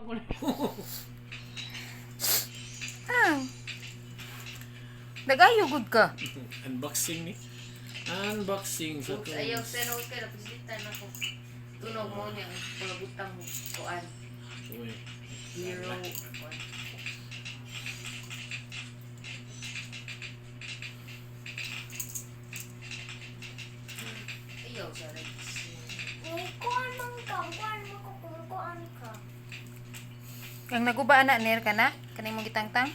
ko na. Ah. Nagayo gud ka. Unboxing ni. Unboxing sa Oops, ayaw pero kay napaslitan ako. Tunog mo niya ang palabutang mo kuan. Uy. Hero kuan. Ayaw sa rin. Kuan man ka, kuan mo ko kung kuan ka. Ang naguba ana ner ka na? Kanay mong gitangtang?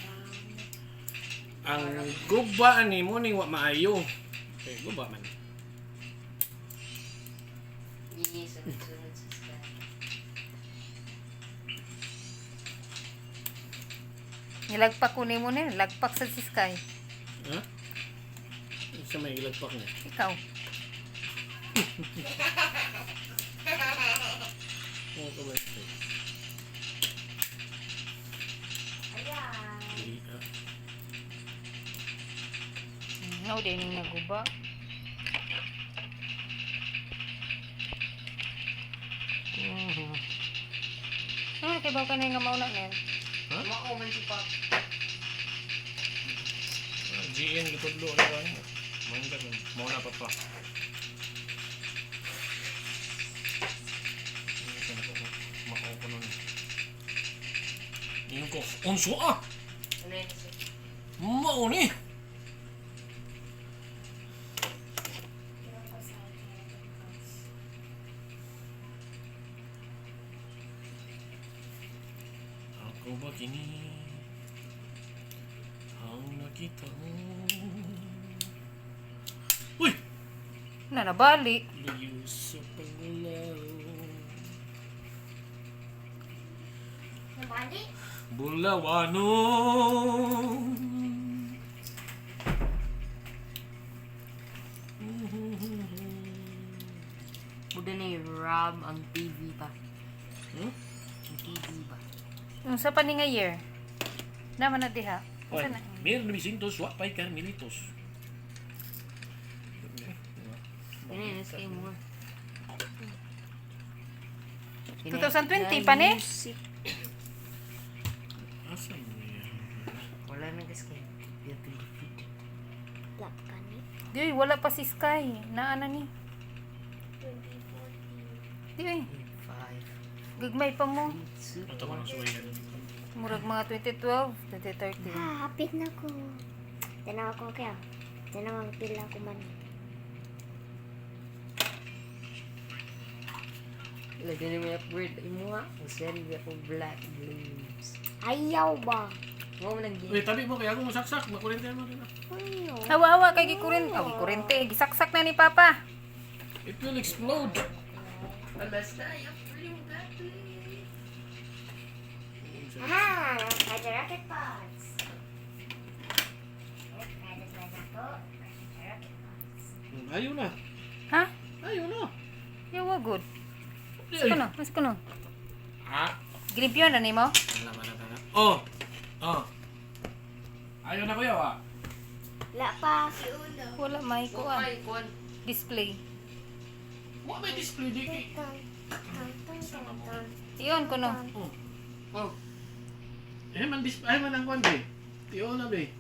Ang guba ni mo ning wa maayo. Okay, guba man. Hindi sunod-sunod sa sky. Nilagpak ko nimo ner, lagpak sa si Sky. Ha? Sa may ilagpak niya. Ikaw. Oo, ka ba ito? Ayan. Dili, ah. No, di ning naguba. Ah, kay ba ka na nga mauna ner? Ha? Mao man si Pop. Ah, GN gitudlo na ba niya? Mangga man. Mao na pa pa. Mao ko nun. Ingon ko, unso ah! Ano yun siya? Mao ni! Iwan ko sa akin. Ako ba kini? Ang nakita mo. Uy! Na nabali. Layo sa pangulaw. Nabali? Bulawanon. Buda na yung RAM ang TV pa. Hmm? Ang TV ba? Unsa pa ni nga year? Naman na diha. Oy, Unsa na? Mir Luisintos, wa pa'y Carmelitos. Yun yun, sky mo. 2020 pa ni? Asa mo yan? Wala na kasi kay. We have been defeated. Wala ka ni. Di wala pa si Sky. Naa na ni. 2014. Di ay, 5, gagmay pa mo. 2, Ito ko ng suwayan. Murag mga 2012, 2013. Ah, hapit na ko. Tanaw ko kaya. Tanaw ang pila ko man. Lagyan mo yung upgrade. Imo ha. Ang send ako black blues. Ayaw ba? Mo man Uy, tabi mo kaya ako masaksak. Makurente mo rin. Ayaw. Hawa-hawa kay gikurente. Oh, gikurente. Gisaksak na ni Papa. It will explode. Alas na, i-upgrade mo dati. Ah, Hydro Rocket Pods. Rocket Pods. Ayaw na. Ha? Ayaw na. Yawa good. Ay. Mas kuno, mas kuno. Ah. Gilimpyon na nimo? Wala, wala, wala. Oh. Oh. Ayaw na kuya, wa. Wala pa. Wala may kuan. Ay, kuan. Display. Wa may display di kay. Tan, tan, tan, tan, tan. Iyon kuno. Oh. Oh. Eh man display ay man ang kuan be. Tiyo na be.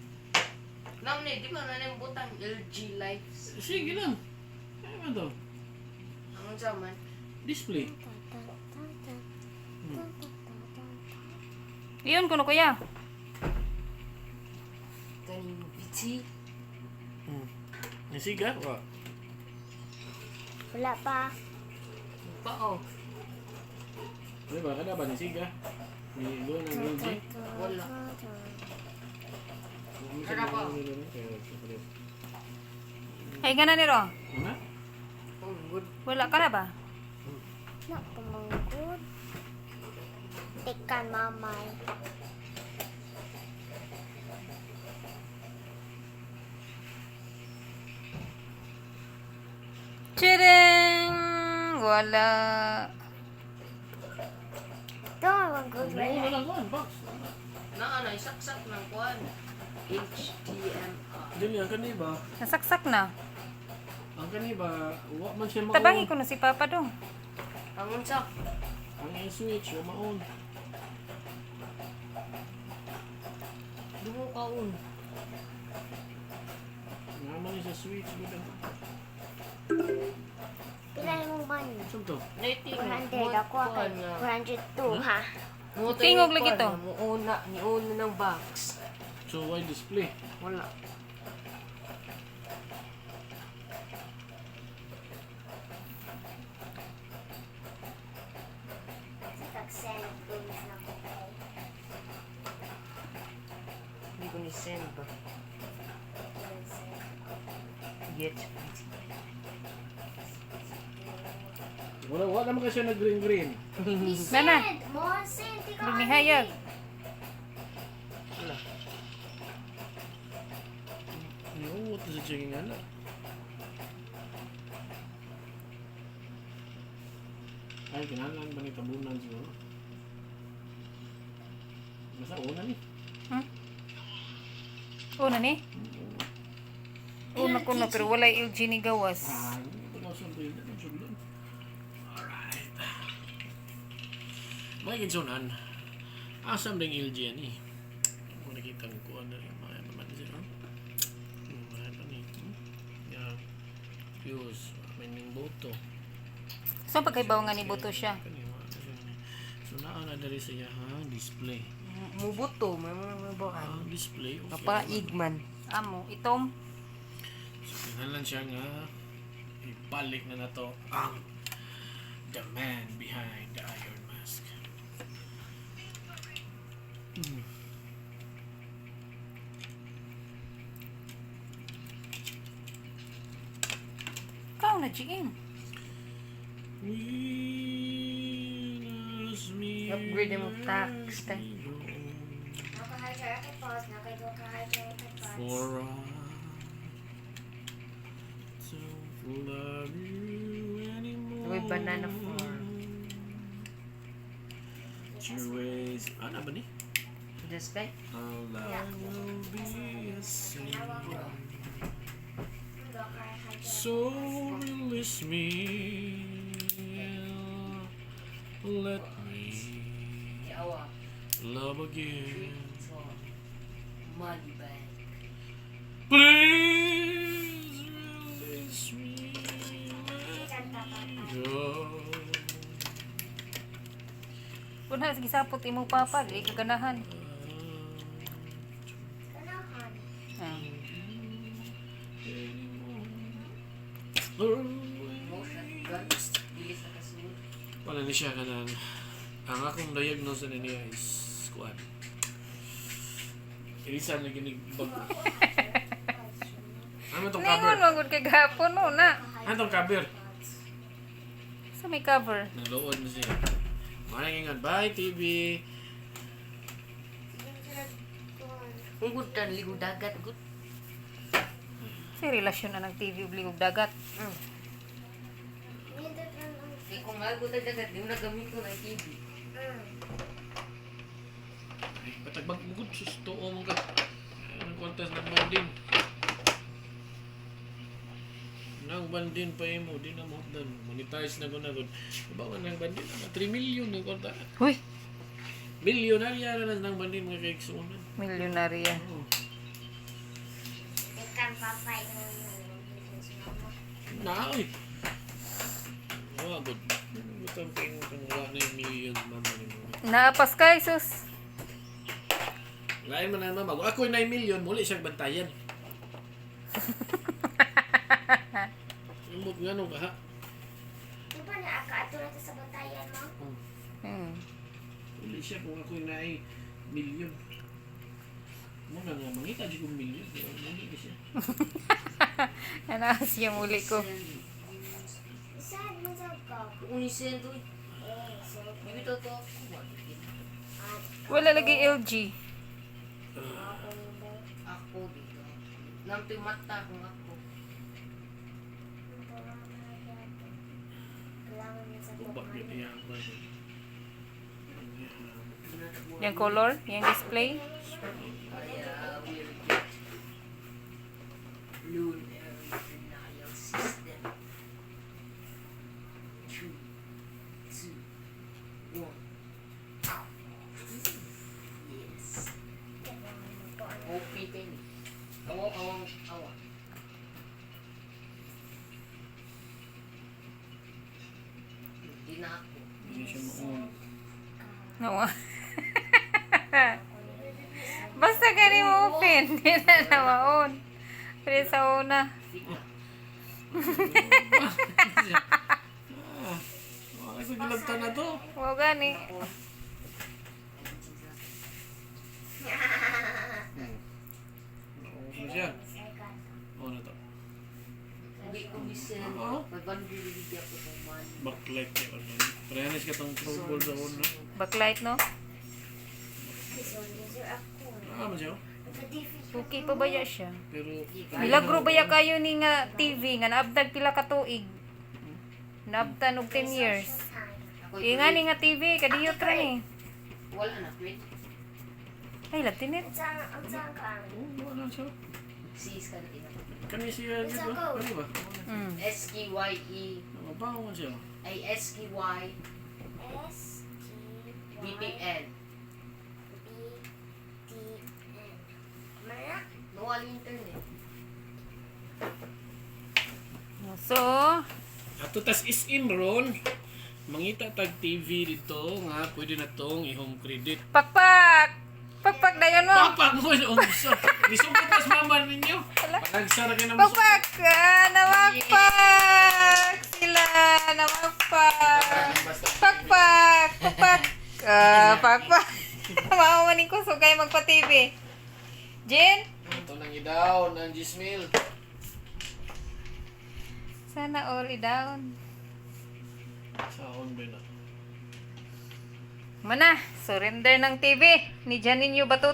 Nam ni, di ba na yung butang LG Life? Sige lang. Ay man to. Ang sa man. Display. Tan, tan, tan, tan. Tan, tan, tan, tan, tan. Iyon kuno kuya. Kaning BT. Nasiga wa. Wala pa. Pa oh. Di ba kada ba nasiga? Ni go ng LG. Wala. Kada ba? Ay gana ni ro. Una? Oh, good. Wala ka na ba? Na, pumanggod. Tikan, mamay. Tcharing! Wala. Ito, manggod. Wala wala kuan box. Na ano, isaksak ng kuan. HDMI. Dili ang kani ba? Nasaksak na. Ang kani ba wa man siya maon. Tabangi kuno si Papa dong. Ang unsa? Ang switch wa maon. Kuhaon. Nga man sa switch mo daw. Pila imong money? Saan to? 400 ako kay 402 ha. Tingog lagi to. Muuna, niuna ng box. So, why display? Wala. Sa tag-send games na ko kay. Hindi ko ni-send ba? Yet. Wala, wala naman kasi nag-green green. Nana. Send! Mo send! Di ka Lumihayag. Wala. Yung what is it checking nga na? Ay, kinahanglan ba ni tabunan siguro? Basta una ni. Una ni? Una ko na, pero walay LG ni gawas. Ah, hindi ko na sundin. Anong sundin? Alright. Mga kinsunan, asam ding LG yan eh. Kung nakita ko ano yung mga naman siya. Yung mga pa ni. Yeah. Fuse. May ning boto. So, pagkaibaw nga ni buto siya. So naa na diri sa iya ha display. Mubuto, may mga mabuhan. Ang display okay. Kapaig man. Amo, itom. So kinahanglan siya nga ibalik na nato ang the man behind the iron mask. Ikaw na, GM. Winners me Upgrade mo tax, ta. Naka-hydra pods, naka-hydra pods. For I don't love you anymore. May banana farm. Two ways. Ano ba ni? This guy? All I will be a single. So release me. Let me Yawa. love again. Money bank. Please release me. Let me go. Una, sige sapot imong papa, di ka ganahan. Ah. Motion gun. Bilis na kasunod. Wala ni siya kanang ang akong diagnose na niya is kuan. Elisa na ginig bago. Ano tong cover? Ningon manggod kay gahapon mo na. Ano tong cover? Sa may cover. Nalood na siya. Maraming ingat. Bye, TV. Kung good tan, ligo dagat, good. Sa relasyon na ng TV ug ligog dagat. Di kung mago ta dagat, di mo na gamit ko ng TV. Ay, patagbag mo gud. Sus, tuo mo ka. Anong kwantas ng bandin? Nang bandin pa imo, di na mo dan. Monetize na ko na gud. Bawa nang bandin, mga 3 million na kwarta. Huy, Milyonarya na lang ng bandin mga kaiksunan. milyonarya. Oh. Ikan papa yung Na, oy. Oh, good. Butang pa yung kung wala na yung million mama ni mo. Naapas kay sus. Lain man na mama. Kung ako yung 9 million, muli siyang bantayan. Umot nga nung ka ha. Di ba na akaato na sa bantayan mo? Oh, Muli siya kung ako yung 9 million. Muna nga, mangita dyan kong million. Pero muli ka siya. Anaas siya muli ko. Sad mo sa ko. Kung ni-send, uy. Eh, sad. Di bitaw to ako. Wala lagi LG. Ako dito. Namtoy mata kung ako. Guba, yun iya ang ba. Yung color, yung display. Kaya will get loan area denial system. 3, 2, 1. Yes. OP Awa, awa, awa. Hindi na ako. Hindi siya ma-on. No. Basta gani mo open, di na na ma-on. Pero sa una. Hindi na. Ah, kasi gilagtan na to. Wa gani. Ako. Na-off na siya. On na to. Hindi ko bisin. Oo. 500 bigyan ko ng money. Backlight niya on. Parehas ka tong trouble sa on na. Backlight, no? Ah, man siya, oh. Okay pa ba ya siya? Pero Milagro ba ya kayo ni nga TV nga naabdag pila ka tuig? Naabtan og 10 years. Ako Eh nga ni nga TV kadiyot ra ni. Wala na, wait. Ay latinit. Oh, wala siya. Sis ka na ina. Kani siya dito? Kani ba? S K Y E Mabango man siya. ay S K Y S T B P Y N. B T N. Mara? Nawala yung internet. So, Ato tas is in ron. Mangita tag TV dito nga pwede na tong i-home credit. Pakpak! Pakpak dayon mo. Papak mo yung unsa. Nisugod mas mama ninyo. Panagsara ka na mo. Pakpak! Ah, namakpak! Sila! Namakpak! Pakpak! Pakpak! Ah, pakpak! Mamawanin ko so kayo magpa-TV. Jen? Ito nang i-down ang Gismil. Sana all i-down. Sa on ba na? Mana, surrender ng TV ni Janinho Batuta.